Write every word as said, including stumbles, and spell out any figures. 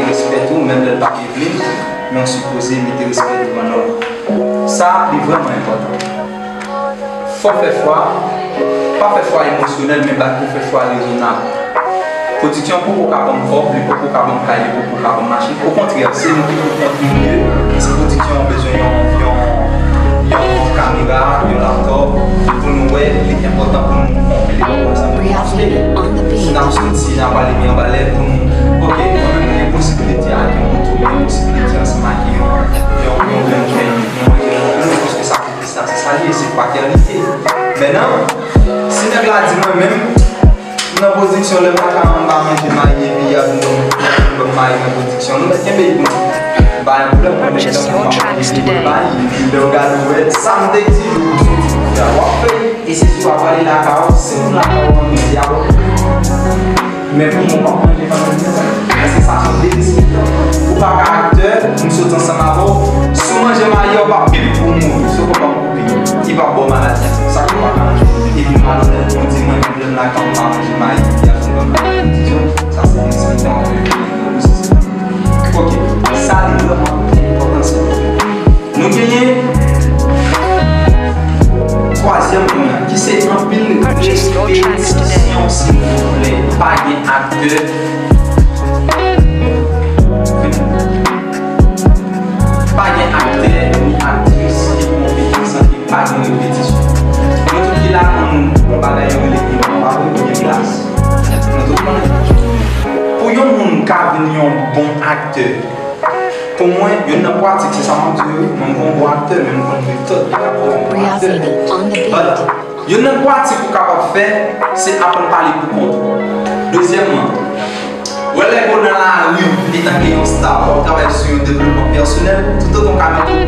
Respè tou, menm lè l pa gen vle, men w sipoze mete respè douvan nòm. Sa, li vrèman enpòtan. Fò w fè fwa, pa fè fwa emosyonèl, men bat pou fè fwa rezonab. Pwodiksyon an poko ka ban m kòb, li poko ka ban m kay, li poko ka ban m machin. Okontrè, se nou ki pou kontribye. Si pwodiksyon an bezwen yon, yon, yon kamera, yon laptòp, pou nou wè, li enpòtan pou nou konpile pou sa nou achte. Si n ap soti, n ap ale byen anba lè pou nou, ok, mwen menm mwen gen posibilite ak yon moto, mwen gen posibilite ansanm ak yon, yon, yon grenn, yon, yon, yon, paske sa, sa, se sa li ye, se patènite. Mentnan, si nèg la di mwen menm, nan pwodiksyon, lè m lakay mwen, m pa manje mayi, epi y ap vin ban m, y ap vin ban m mayi nan pwodiksyon, nou mèt kenbe l pou nou. Pa gen pwoblèm, mwen mèt nan fon, m ap manje mayi, lè w gade w wè, sa m te di, jou pou soti pou fè a, w ap fè l. E se si w ap ale lakay ou, si moun lakay ou anvi di a, w ap fè l. Men pou mwen, w ap manje pandan l fè sa. Paske sa se yon derespektan. Ou pa ka aktè, m sot ansanm avè w, si w manje mayi a, w p ap pip pou mouri, si w pa koupe, li p ap ba w maladi a. Sa k ou pa ka manje. Epi malonèt, pou di mwen, lè m lakay mwen pa manje mayi, y ap vin ban m mayi. Sa se derespektan anvè yo, pou se sa. Ok, sa li vrèman enpòtan, se pou nou genyen twazyèm pwen an, ki se anpil repetisyon, silvouplè. Pa gen aktè, pa gen aktè ni aktris ki konpetan san ke pa gen repetisyon. Nou tout ki la konn yon bagay yo rele imaj, pa vre, oubyen plas. Nou tout konnen. Pou yon moun ka vin yon bon aktè, pou mwen, youn nan pratik, se sa m ap di yo, wi. Mwen, m pa yon bon aktè, men m konn metòd ki ka fè yon bon aktè. But, youn nan pratik ou kapab fè, se aprann pale pou kont ou. Dezyèmman, wè lè ke w nan lari, etanke yon sta, w ap travay sou yon devlopman pèsonèl, toutotan w ka mete